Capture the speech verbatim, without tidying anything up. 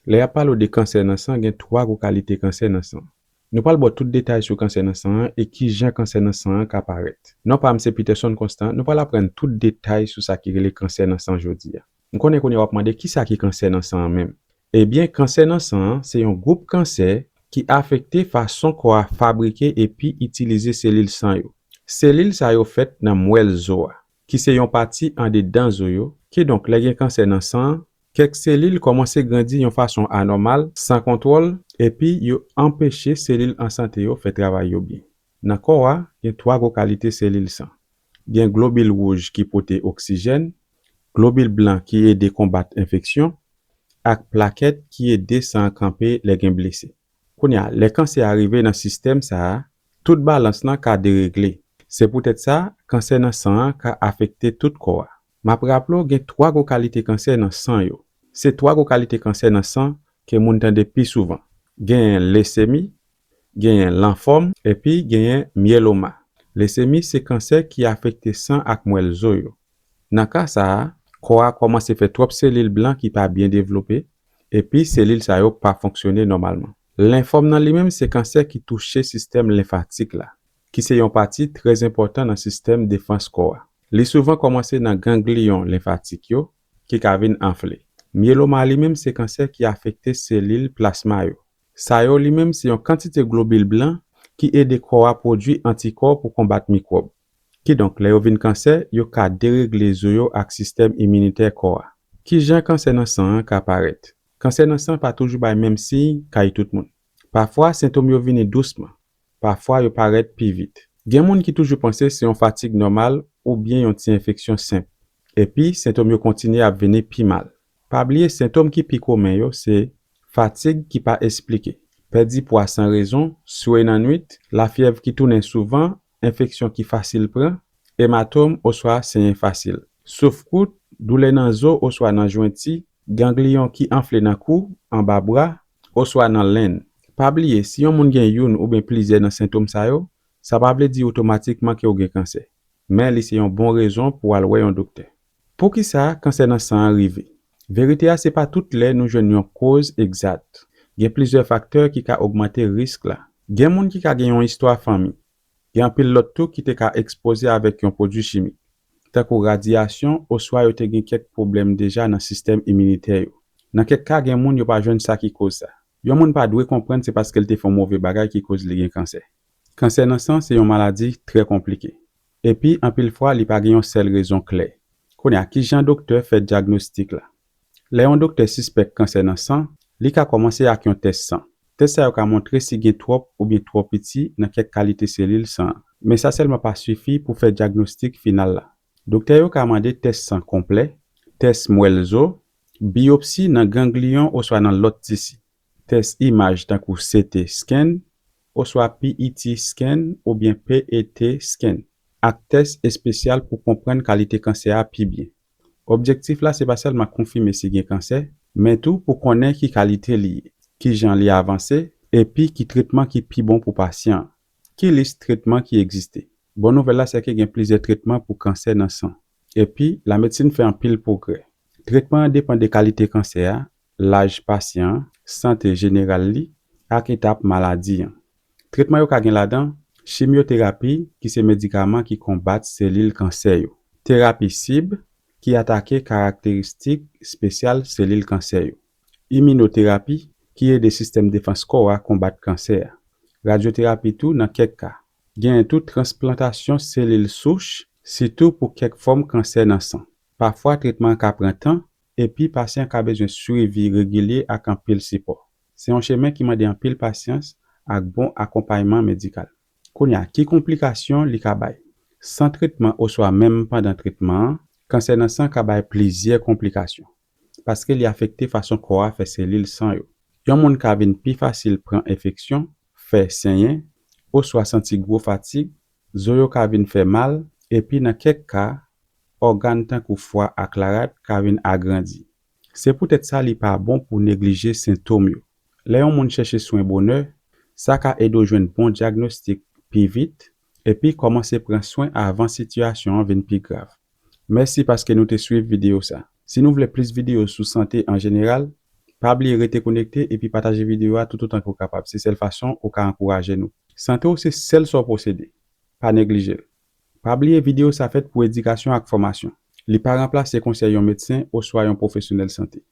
Lè y ap pale w de kansè nan san, gen twa gwo kalite kansè nan san. Nou pral ba w tout detay sou kansè nan san an e ki jan kansè nan san an ka parèt. Non pa m se Peterson Constant, nou pral aprann tout detay sou sa ki rele kansè nan san jodi a. M konnen kounye a w ap mande kisa ki kansè nan san an menm. Ebyen, kansè nan san an se yon gwoup kansè ki afekte fason kò a fabrike epi itilize selil san yo. Selil sa yo fèt nan mwèl zo a, ki se yon pati andedan zo yo. Kidonk, lè gen kansè nan san an, kèk selil kòmanse grandi yon fason anòmal, san kontwòl, epi yo anpeche selil an sante yo fè travay yo byen. Nan kò a, gen twa gwo kalite selil san. Gen globil wouj ki pote oksijèn, globil blan ki ede konbat enfeksyon, ak plakèt ki ede san an kanpe lè gen blese. Kounye a, lè kansè a rive nan sistèm sa a, tout balans lan ka deregle. Se poutèt sa, kansè nan san an ka afekte tout kò a. M ap raple w, gen twa gwo kalite kansè nan san yo. Se twa gwo kalite kansè nan san ke moun tande pi souvan. Genyen lesemi, genyen lanfòm, epi genyen myeloma. Lesemi se kansè ki afekte san ak mwèl zo yo. Nan ka sa a, kò a kòmanse fè twòp selil blan ki pa byen devlope, epi selil sa yo pa fonksyone nòmalman. Lenfòm nan li menm se kansè ki touche sistèm lenfatik la, ki se yon pati trè enpòtan nan sistèm defans kò a. Li souvan kòmanse nan gangliyon lenfatik yo, ki ka vin anfle. Myeloma li menm se kansè ki afekte selil plasma yo. Sa yo li menm se yon kantite globil blan ki ede kò a pwodui antikò pou konbat mikwòb. Kidonk, lè yo vin kansè, yo ka deregle zo yo ak sistèm iminitè kò a. Ki jan kansè nan san an ka parèt? Kansè nan san pa toujou bay menm siy kay tout moun. Pafwa, sentòm yo vini dousman. Pafwa, yo parèt pi vit. Gen moun ki toujou panse se yon fatig nòmal oubyen yon ti enfeksyon senp. Epi, sentòm yo kontinye ap vini pi mal. Pa bliye, sentòm ki pi komen yo se fatig ki pa esplike, pèdi pwa san rezon, swe nan nwit, lafyèv ki tounen souvan, enfeksyon ki fasil pran, ematòm oswa senyen fasil, souf kout, doulè nan zo oswa nan jwenti, gangliyon ki anfle nan kou, anba bra, oswa nan lenn. Pa bliye, si yon moun gen youn oubyen plizyè nan sentòm sa yo, sa pa vle di otomatikman ke w gen kansè. Men li se yon bon rezon pou w al wè yon doktè. Poukisa kansè nan san an rive? Verite a, se pa tout lè nou jwenn yon koz egzat. Gen plizyè faktè ki ka ogmante risk la. Gen moun ki ka gen yon istwa fanmi. Gen anpil lòt tou ki te ka ekspoze avèk yon pwodui chimik, tankou radyasyon oswa yo te gen kèk pwoblèm deja nan sistèm iminitè yo. Nan kèk ka, gen moun yo pa jwenn sa ki koz sa. Yon moun pa dwe konprann se paske l te fè yon move bagay ki koz li gen kansè. Kansè nan san se yon maladi trè konplike. Epi, anpil fwa, li pa gen yon sèl rezon klè. Kounye a, ki jan doktè fè dyagnostik la? Lè yon doktè sispèk kansè nan san, li ka kòmanse ak yon tès san. Tès sa yo ka montre si gen twòp oubyen twò piti nan kèk kalite selil san an. Men sa sèlman pa sifi pou fè dyagnostik final la. Doktè yo ka mande tès san konplè, tès mwèl zo, biyopsi nan gangliyon oswa nan lòt tisi, tès imaj tankou C T scan oswa P E T scan oubyen P E T scan, ak tès espesyal pou konprann kalite kansè a pi byen. Objektif la se pa sèlman konfime si gen kansè, men tou pou konnen ki kalite li ye, ki jan li avanse, epi ki tretman ki pi bon pou pasyan an. Ki lis tretman ki egziste? Bon nouvèl la se ke gen plizyè tretman pou kansè nan san. Epi, lamedsin fè anpil pwogrè. Tretman an depann de kalite kansè a, laj pasyan an, sante jeneral li, ak etap maladi an. Tretman yo ka gen ladan chimyoterapi, ki se medikaman ki konbat selil kansè yo, terapi sib, ki atake karakteristik espesyal selil kansè yo, iminoterapi, ki ede sistèm defans kò a konbat kansè a, radyoterapi tou nan kèk ka. Genyen tou transplantasyon selil souch, sitou pou kèk fòm kansè nan san. Pafwa, tretman an ka pran tan, epi pasyan ka bezwen swivi regilye ak anpil sipò. Se yon chemen ki mande anpil pasyans ak bon akonpayman medikal. Kounye a, ki konplikasyon li ka bay? San tretman oswa menm pandan tretman an, kansè nan san ka bay plizyè konplikasyon, paske li afekte fason kò a fè selil san yo. Yon moun ka vin pi fasil pran enfeksyon, fè senyen, oswa santi gwo fatig, zo yo ka vin fè mal, epi nan kèk ka, ògàn tankou fwa ak larad ka vin agrandi. Se poutèt sa li pa bon pou neglije sentòm yo. Lè yon moun chèche swen bonè, sa ka ede w jwenn bon dyagnostik pi vit, epi kòmanse pran swen avan sitiyasyon an vin pi grav. Mèsi paske nou te swiv videyo sa. Si nou vle plis videyo sou sante an jeneral, Pa bliye rete konekte epi pataje videyo a toutotan ke w kapab. Se sèl fason ou ka ankouraje nou. Sante w se sèl sa w posede. Pa neglije l. Pa bliye videyo sa fèt pou edikasyon ak fòmasyon. Li pa ranplase konsèy yon medsen oswa yon pwofesyonèl sante.